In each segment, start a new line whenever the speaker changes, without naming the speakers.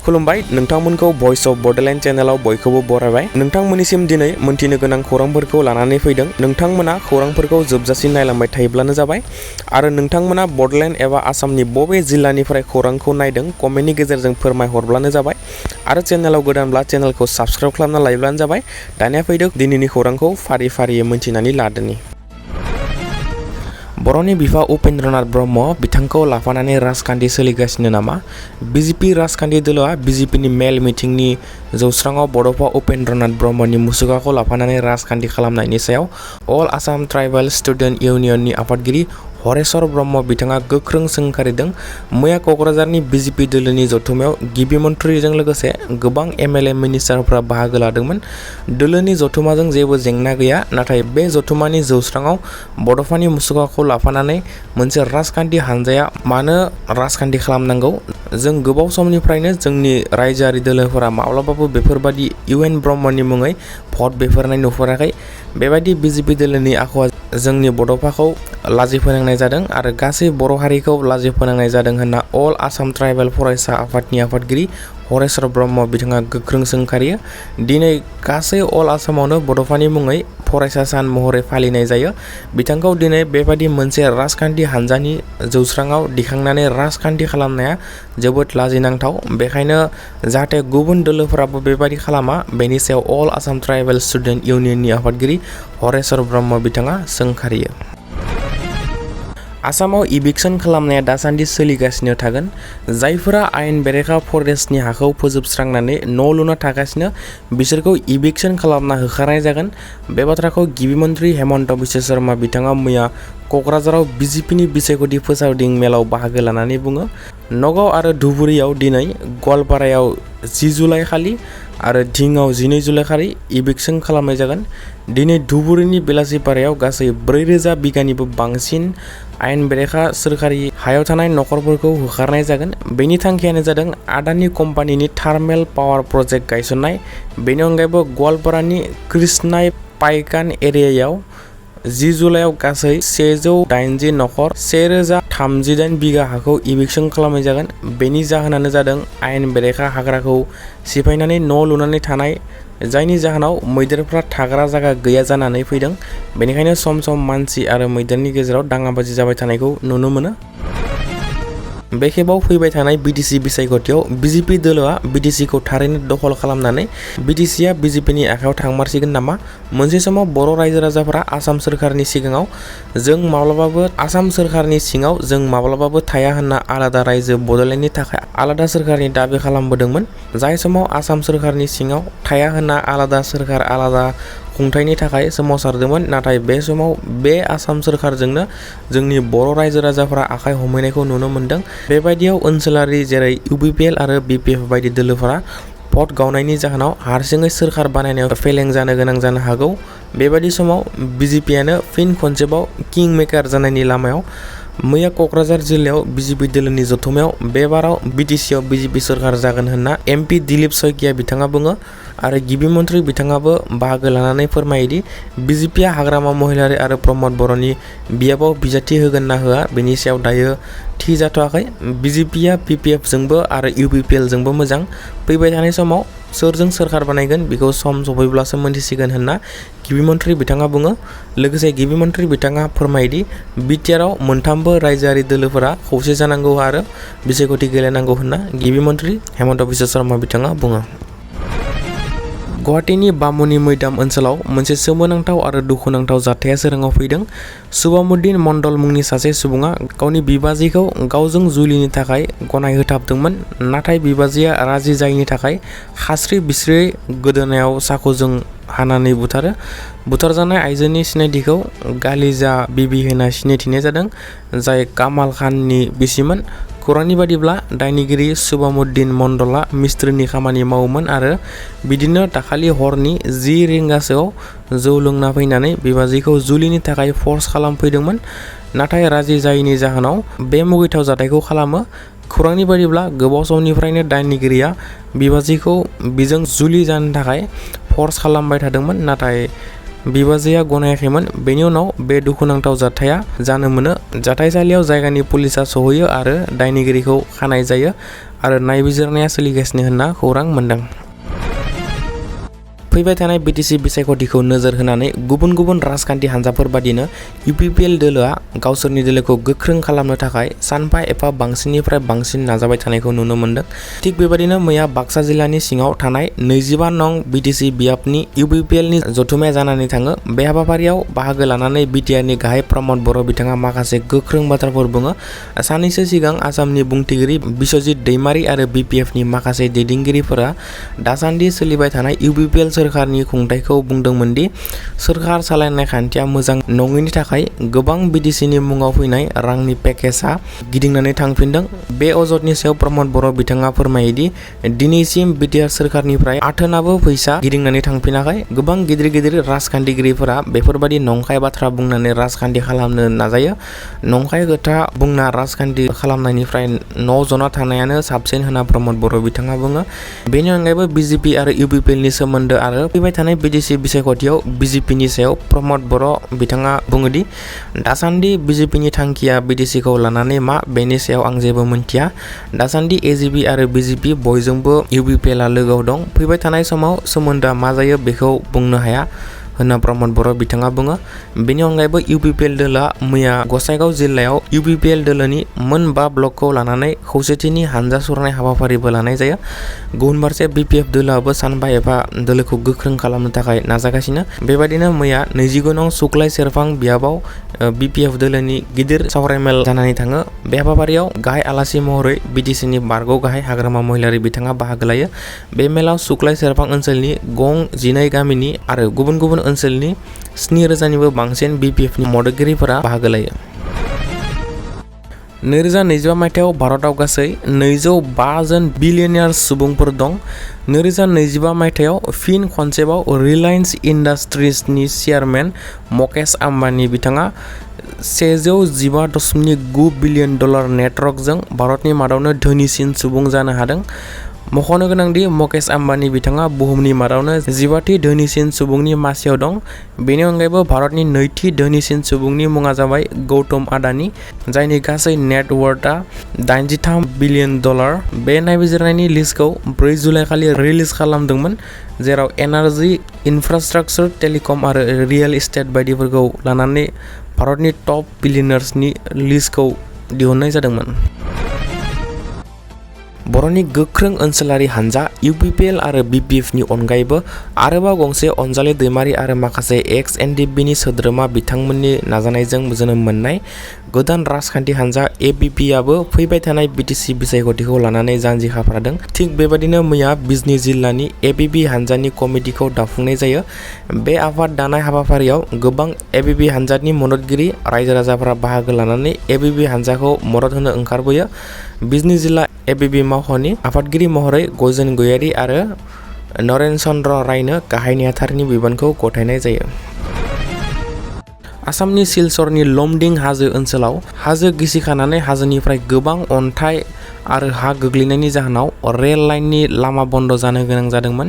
खुलुमबाय नोंथांमोनखौ voice of Bodoland चैनलाव बयखौबो बरायबाय। नोंथांमोननिसिम दिनै मोनथिनो गोनां खौरांफोरखौ लानानै फैदों। नोंथांमोना खौरांफोरखौ जोबजासिम नायलांबाय थायोब्लानो जाबाय आरो नोंथांमोना बडोलेण्ड एबा आसामनि बबे जिल्लानिफ्राय खौरांखौ नायदों कमेन्टनि गेजेरजों फोरमायहरब्लानो जाबाय आरो चेनेलाव गोदानब्ला चेनेलखौ साबस्क्राइब खालामना लायोब्लानो जाबाय। दानिया फैदो दिनैनि खौरांखौ फारि फारियै मोनथिनानै लादोनि। बर'नि बिफा उपेन्द्रनाथ ब्रह्म बिथांखौ लाफानानै राजखान्थि सोलिगासिनो नामा? बीजेपी राजखान्थि दोलोआ बीजेपीनि मेल मिटिंनि जौस्राङाव बड'फा उपेन्द्रनाथ ब्रह्मनि मुसुखाखौ लाफानानै राजखान्थि खालामनायनि सायाव अल आसाम ट्राइबेल स्टुडेन्ट इउनियननि आफादगिरि हरेश्वर ब्रह्म बिथाङा गोख्रों सोंखारिदों। मैया क'क्राझारनि बीजेपी दोलोनि जथुमायाव गिबि मन्थ्रिजों लोगोसे गोबां एमएलए मिनिस्टारफोरा बाहागो लादोंमोन। दोलोनि जथुमाजों जेबो जेंना गैया, नाथाय बे जथुमानि जौस्राङाव बड'फानि मुसुखाखौ लाफानानै मोनसे राजखान्थि हानजाया मानो राजखान्थि खालामनांगौ? जों गोबाव समनिफ्रायनो जोंनि रायजोआरि दोलोफोरा माब्लाबाबो बेफोरबादि इउएन ब्रह्मनि मुङै भट बिफोरनाय नुफेराखै। बेबायदि बीजेपी दोलोनि आखुआ जोंनि बड'फाखौ लाजि फोनांनाय जादों आरो गासै बर' हारिखौ लाजि फोनांनाय जादों होनना अल आसाम ट्राइबेल फरायसा आफादनि आफादगिरि हरेश्वर ब्रह्म बिथाङा गोख्रों सोंखारियो। दिनै गासै अल आसामावनो बड'फानि मुङै फरायसा सान महरै फालिनाय जायो। बिथांखौ दिनै बेबादि मोनसे राजखान्थि हानजानि जौस्राङाव दिखांनानै राजखान्थि खालामनाया जोबोद लाजिनांथाव। बेखायनो जाहाथे गुबुन दोलोफोराबो बेबादि खालामा बेनि सायाव अल आसाम ट्राइबेल स्टुडेन्ट इउनियननि आफादगिरि हरेश्वर ब्रह्म बिथाङा सोंखारियो। आसामाव इभिक्सन खालामनाया दासान्दि सोलिगासिनो थागोन। जायफोरा आयेन बेरेखा फरेस्टनि हाखौ फोजोबस्रांनानै न' लुना थागासिनो बिसोरखौ इभिक्सन खालामना होखारनाय जागोन। बे बाथ्राखौ गिबि मन्थ्रि हेमन्त बिश्व शर्मा बिथाङा मैया क'क्राझाराव बीजेपीनि बिसायख'थि फोसावदिं मेलाव बाहागो लानानै बुङो। नगाव आरो धुबुरीयाव दिनै, गवालपारायाव 10 जुलाइ खालि आरो धिंआव 12 जुलाइ खालि इभिक्सन खालामनाय जागोन। दिनै धुबुरीनि बेलासिपारायाव गासै 4000 बिगानिबो बांसिन आयेन बेरेखा सोरखारि हायाव थानाय नखरफोरखौ होखारनाय जागोन। बेनि थांखियानो जादों आदानि कम्पानिनि थार्मेल पावार प्रजेक्ट गायसननाय। बेनि अनगायैबो गवालपारानि कृष्णाय पाइकान एरियायाव 10 जुलाइआव गासै 180 नखर 1038 बिगा हाखौ इभिक्सन खालामनाय जागोन। बेनि जाहोनानो जादों आयेन बेरेखा हाग्राखौ सिफायनानै न' लुनानै थानाय, जायनि जाहोनाव मैदेरफ्रा थाग्रा जायगा गैया जानानै फैदों। बेनिखायनो सम सम मानसि आरो मैदेरनि गेजेराव दाङाबाजि जाबाय थानायखौ नुनो मोनो। बे खेबाव फैबाय थानाय बीटीसी बिसायख'थियाव बीजेपी दोलोआ बीटीसीखौ थारैनो दखल खालामनानै बीटीसीआ बीजेपीनि आखायाव थांमारसिगोन नामा? मोनसे समाव बर' रायजो राजाफोरा आसाम सोरखारनि सिङाव जों माब्लाबाबो थाया होनना आलादा रायजो बड'लेण्डनि थाखाय आलादा सोरखारनि दाबि खालामबोदोंमोन। जाय समाव आसाम सोरखारनि सिङाव थाया होनना आलादा सोरखार आलादा खुंथायनि थाखाय सोमावसारदोंमोन। नाथाय बे समाव बे आसाम सोरखारजोंनो जोंनि बर' रायजो राजाफोरा आखाइ हमहैनायखौ नुनो मोन्दों। बेबायदियाव ओनसोलारि जेरै UPPL आरो BPF बायदि दोलोफोरा भट गावनायनि जाहोनाव हारसिङै सोरखार बानायनायाव फेलें जानो गोनां जानो हागौ। बेबायदि समाव बीजेपीआनो फिन खनसेबाव किं मेकार जानायनि लामायाव। मैया क'क्राझार जिल्लायाव बीजेपी दोलोनि जथुमायाव बे बाराव BTCआव बीजेपी सोरखार जागोन होनना MP दिलीप सयकिया बिथाङा बुङो आरो गिबि मन्थ्रि बिथाङाबो बाहागो लानानै फोरमायोदि बीजेपीआ हाग्रामा महिलारी आरो प्रमद बर'नि बियाबाव बिजाथि होगोन ना होआ बेनि सायाव दायो थि जाथ'वाखै। बीजेपीआ BPF जोंबो आरो UPPL जोंबो मोजां। फैबाय थानाय समाव सोरजों सोरखार बानायगोन बेखौ सम सफैब्लासो मोनथिसिगोन होनना गिबि मन्थ्रि बिथाङा बुङो। लोगोसे गिबि मन्थ्रि बिथाङा फोरमायोदि BTRआव मोनथामबो रायजोआरि दोलोफोरा खौसे जानांगौ आरो बिसायख'थि गेलेनांगौ होनना गिबि मन्थ्रि हेमन्त बिश्व शर्मा बिथाङा बुङो। गुवाहाटीनि बामुनि मैदाम ओनसोलाव मोनसे सोमोनांथाव आरो दुखुनांथाव जाथाया सोराङाव फैदों। सुबामुद्दिन मण्डल मुंनि सासे सुबुङा गावनि बिबाजैखौ गावजों जुलिनि थाखाय गनायहोथाबदोंमोन। नाथाय बिबाजैया राजि जायैनि थाखाय खास्रि बिस्रियै गोदोनायाव चाकुजों हानानै बुथारजानाय आइजोनि सिनायथिखौ गालिजा बिबि होनना सिनायथिनाय जादों, जाय कामाल खाननि बिसिमोन। खौरांनि बादिब्ला दायनिगिरि सुबामुद्दिन मण्डलआ मिस्ट्रिनि खामानि मावोमोन आरो बिदिनो दाखालि हरनि 10 रिंगासोआव जौ लोंना फैनानै बिबाजैखौ जुलिनि थाखाय फर्स खालामफैदोंमोन। नाथाय राजि जायैनि जाहोनाव बे मुगैथाव जाथायखौ खालामो। खौरांनि बादिब्ला गोबाव समनिफ्रायनो दायनिगिरिया बिबाजैखौ बिजों जुलि जानो थाखाय फर्स खालामबाय थादोंमोन। नाथाय बिबाजैया गनायाखैमोन। बेनि उनाव बे दुखुनांथाव जाथाया जानो मोनो। जाथायसालियाव जायगानि पुलिसा सहैयो आरो दायनिगिरिखौ खानाय जायो आरो नायबिजिरनाया सोलिगासिनो होनना खौरां मोनदों। फैबाय थानाय BTC बिसायख'थिखौ नोजोर होनानै गुबुन गुबुन राजखान्थि हान्जाफोर बादिनो UPPL दोलोआ गावसोरनि दोलोखौ गोख्रों खालामनो थाखाय सानफा एफा बांसिननिफ्राय बांसिन नाजाबाय थानायखौ नुनो मोन्दों। थिग बेबादिनो मैया बाक्सा जिल्लानि सिङाव थानाय 25 नं BTC बियाबनि UPPLनि जथुम्माया जानानै थाङो। बे हाबाफारियाव बाहागो लानानै BTRनि गाहाय प्रमद बर' बिथाङा माखासे गोख्रों बाथ्राफोर बुङो। साननैसो सिगां आसामनि बुंथिगिरि बिश्वजित दैमारी आरो BPFनि माखासे दैदेनगिरिफोरा दासान्दि सोलिबाय थानाय UPPL सोरखारनि खुंथायखौ बुंदोंमोन दि सोरखार सालायनाय खान्थिया मोजां नङैनि थाखाय गोबां BTCनि मुङाव फैनाय रांनि पेकेजआ गिदिंनानै थांफिनदों। बे अजदनि सायाव प्रमद बर' बिथाङा फोरमायोदि दिनैसिम BTR सोरखारनिफ्राय आथोनाबो फैसा गिदिंनानै थांफिनाखै। गोबां गिदिर गिदिर राजखान्थिगिरिफोरा बेफोरबादि नंखाय बाथ्रा बुंनानै राजखान्थि खालामनो नाजायो। नंखाय खोथा बुंना राजखान्थि खालामनायनिफ्राय न' जना थानायानो साबसिन होनना प्रमद बर' बिथाङा बुङो। बेनि अनगायैबो BJP आरो UPPLनि सोमोन्दो आरो फैबाय थानाय BTC बिसायख'थियाव BJPनि सायाव प्रमद बर' बिथाङा बुङोदि दासान्दि BJPनि थांखिया BTCखौ लानानै मा बेनि सायाव आं जेबो मिन्थिया। दासान्दि AGP आरो BJP बयजोंबो UPPLआ लोगोआव दं। फैबाय थानाय समाव सोमोन्दोआ मा जायो बेखौ बुंनो हाया होनना प्रमद बर' बिथाङा बुङो। बेनि अनगायैबो UPPL दोलोआ मैया गसाइगाव जिल्लायाव UPPL दोलोनि मोन 5 ब्लकखौ लानानै खौसेथिनि हानजा सुरनाय हाबाफारिबो लानाय जायो। गुबुन फारसे BPF दोलोआबो सानफा एफा दोलोखौ गोख्रों खालामनो थाखाय नाजागासिनो। बेबायदिनो मैया 29 नं सुक्लाय सेरफां बियाबाव BPF दोलोनि गिदिर सावरायमेल जानानै थाङो। बे हाबाफारियाव गाहाय आलासि महरै BTCनि बारग' गाहाय हाग्रामा महिलारी बिथाङा बाहागो लायो। बे मेलाव सुक्लाय सेरफां ओनसोलनि गं 12 गामिनि आरो गुबुन गुबुन ओनसोलनि 7,000निबो बांसिन BPFनि मददगिरिफोरा बाहागो लायो। 2025 मायथाइयाव भारतआव गासै 205 जन बिलियनियार सुबुंफोर दं। 2025 मायथाइयाव फिन खनसेबाव रिलायन्स इन्डास्ट्रिजनि चेयारमेन मुकेश आम्बानी बिथाङा $115.9 बिलियन नेटवर्कजों भारतनि मादावनो धोनिसिन सुबुं जानो हादों। मख'नो गोनांदि मुकेश आम्बानी बिथाङा बुहुमनि मादावनो 15थि धोनिसिन सुबुंनि मासियाव दं। बेनि अनगायैबो भारतनि नैथि धोनिसिन सुबुंनि मुङा जाबाय गौतम आडानी, जायनि गासै नेटवर्कआ $83 बिलियन। बे नायबिजिरनायनि लिस्टखौ 4 जुलाइ खालि रिलिज खालामदोंमोन, जेराव एनार्जी, इन्फ्रास्ट्राक्चार, टेलिकम आरो रियेल एस्टेट बायदिफोरखौ लानानै भारतनि टप बिलियनार्सनि लिस्टखौ दिहुननाय जादोंमोन। बर'नि गोख्रों ओनसोलारि हानजा UPPL आरो BPFनि अनगायैबो आरोबाव गंसे अनजालि दैमारी आरो माखासे ex-NDPनि सोद्रोमा बिथांमोननि नाजानायजों जोनोम मोननाय गोदान राजखान्थि हानजा ABPआबो फैबाय थानाय BTC बिसायख'थिखौ लानानै जानजि खाफ्रादों। थिग बेबादिनो मैया बिजनि जिल्लानि ABP हानजानि कमिटिखौ दाफुंनाय जायो। बे आफाद दानाय हाबाफारियाव गोबां ABP हानजानि मददगिरि रायजो राजाफोरा बाहागो लानानै ABP हानजाखौ मदद होनो ओंखारबोयो। बिजनि जिल्ला ABP मावख'नि आफादगिरि महरै गजेन गयारी आरो नरेन चन्द्र रायनो गाहाय नेहाथारनि बिबानखौ गथायनाय जायो। आसामनि सिलचरनि लमडिं हाजो ओनसोलाव हाजो गिसिखानानै हाजोनिफ्राय गोबां अन्थाइ आरो हा गोग्लैनायनि जाहोनाव रेल लाइननि लामा बन्द जानो गोनां जादोंमोन,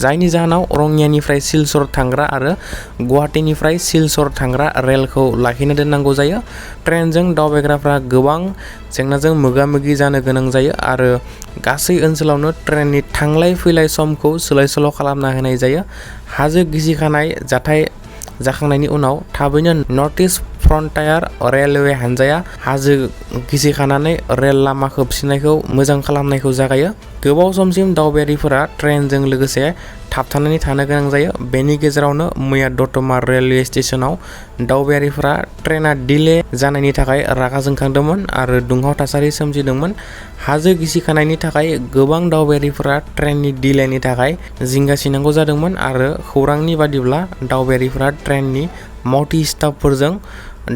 जायनि जाहोनाव रङियानिफ्राय सिलचर थांग्रा आरो गुवाहाटीनिफ्राय सिलचर थांग्रा रेलखौ लाखिना दोननांगौ जायो। ट्रेनजों दावबायग्राफ्रा गोबां जेंनाजों मोगा-मोगि जानो गोनां जायो आरो गासै ओनसोलावनो ट्रेननि थांलाय फैलाय समखौ सोलाय-सोल' खालामना होनाय जायो। हाजो गिसिखानाय जाथाय जाखांनायनि उनाव थाबैनो नर्थ इस्ट फ्रन्टायार रेलवे हानजाया हाजो गिसिखानानै रेल लामा खोबसिननायखौ मोजां खालामनायखौ जागायो। गोबाव समसिम दावबायारिफोरा ट्रेनजों लोगोसे थाबथानानै थानो गोनां जायो। बेनि गेजेरावनो मैया दतमा रेलवे स्टेशनाव दावबायारिफोरा ट्रेना डिले जानायनि थाखाय रागा जोंखांदोंमोन आरो दुंहाव थासारि सोमजिदोंमोन। हाजो गिसिखानायनि थाखाय गोबां दावबायारिफोरा ट्रेननि डिलेनि थाखाय जिंगासिनांगौ जादोंमोन आरो खौरांनि बादिब्ला दावबायारिफोरा ट्रेननि मावथि स्टाफफोरजों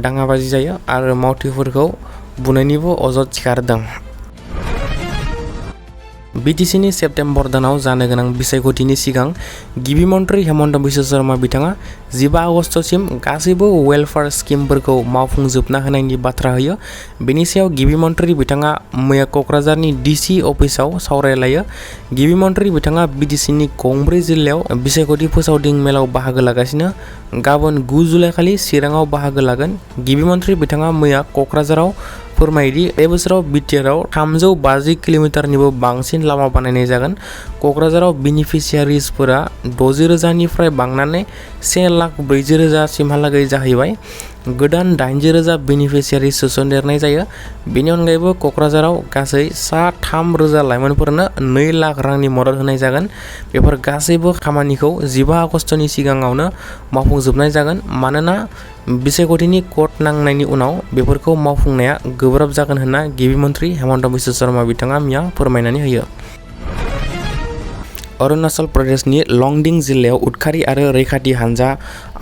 दाङाबाजि जायो आरो मावथिफोरखौ बुनायनिबो अजद सिखारदों। BTCनि सेप्तेम्बर दानाव जानो गोनां बिसायख'थिनि सिगां गिबि मन्थ्रि हेमन्त बिश्व शर्मा बिथाङा 15 आगस्तसिम गासैबो वेलफेयार स्किमफोरखौ मावफुंजोबना होनायनि बाथ्रा होयो। बेनि सायाव गिबि मन्थ्रि बिथाङा मैया क'क्राझारनि DC अफिसाव सावरायलायो। गिबि मन्थ्रि बिथाङा BTCनि गंब्रै जिल्लायाव बिसायख'थि फोसावदिं मेलाव बाहागो लागासिनो। गाबोन 9 जुलाइ खालि चिराङाव बाहागो लागोन। गिबि मन्थ्रि बिथाङा मैया क'क्राझाराव फोरमायदि बे बोसोराव BTRआव 350 किल'मिटारनिबो बांसिन लामा बानायनाय जागोन। क'क्राझाराव बेनिफिसियारिसफोरा 60,000 निफ्राय बांनानै 1,40,000 सिमहालागै जाहैबाय। गोदान 80,000 बेनिफिसियारि सोसनदेरनाय जायो। बेनि अनगायैबो क'क्राझाराव गासै सा 3,000 लाइमोनफोरनो 2 लाख रांनि मदद होनाय जागोन। बेफोर गासैबो खामानिखौ 15 आगस्तनि सिगाङावनो मावफुंजोबनाय जागोन। मानोना बिसायख'थिनि क'ड नांनायनि उनाव बेफोरखौ मावफुंनाया गोब्राब जागोन होनना गिबि मन्थ्रि हेमन्त बिश्व शर्मा बिथाङा मैया फोरमायनानै होयो। अरुणाचल प्रदेशनि लंडिं जिल्लायाव उदखारि आरो रैखाथि हानजा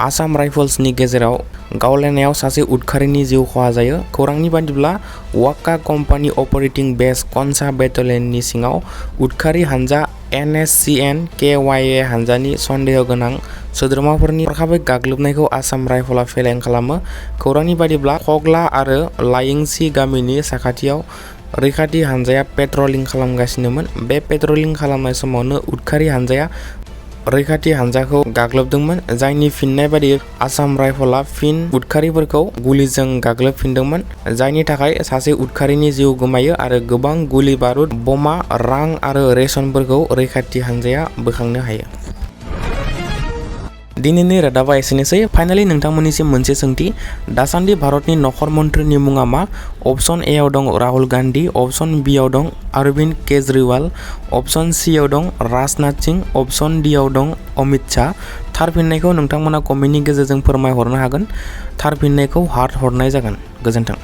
आसाम राइफल्सनि गेजेराव गावलायनायाव सासे उदखारिनि जिउ खहा जायो। खौरांनि बादिब्ला वाक्का कम्पानि अपारेटिं बेस कनसा बेटालियननि सिङाव उदखारि हानजा NSCN-KYA हानजानि सन्देह गोनां सोद्रोमाफोरनि हरखाबै गाग्लोबनायखौ आसाम राइफलआ फेलें खालामो। खौरांनि बादिब्ला खगला आरो लायिंसि गामिनि साखाथियाव रैखाथि हानजाया पेट्रलिं खालामगासिनोमोन। बे पेट्रलिं खालामनाय समावनो उदखारि हानजाया रैखाथि हानजाखौ गाग्लोबदोंमोन, जायनि फिननाय बादियै आसाम राइफलआ फिन उदखारिफोरखौ गुलिजों गाग्लोबफिनदोंमोन, जायनि थाखाय सासे उदखारिनि जिउ गोमायो आरो गोबां गुलि बारुद, बमा, रां आरो रेशनफोरखौ रैखाथि हानजाया बोखांनो हायो। दिनैनि रादाबा एसेनोसै। फाइनालि नोंथांमोननिसिम मोनसे सोंथि। दासान्दि भारतनि नखर मन्थ्रिनि मुङा मा? अपसन ए आव दं राहुल गान्धी, अपसन बि आव दं अरविन्द केजरीवाल, अपसन सि आव दं राजनाथ सिंह, अपसन डि आव दं अमित शाह। थार फिननायखौ नोंथांमोना कमेन्टनि गेजेरजों फोरमायहरनो हागोन। थार फिननायखौ हार्ट हरनाय जागोन। गोजोन्थों।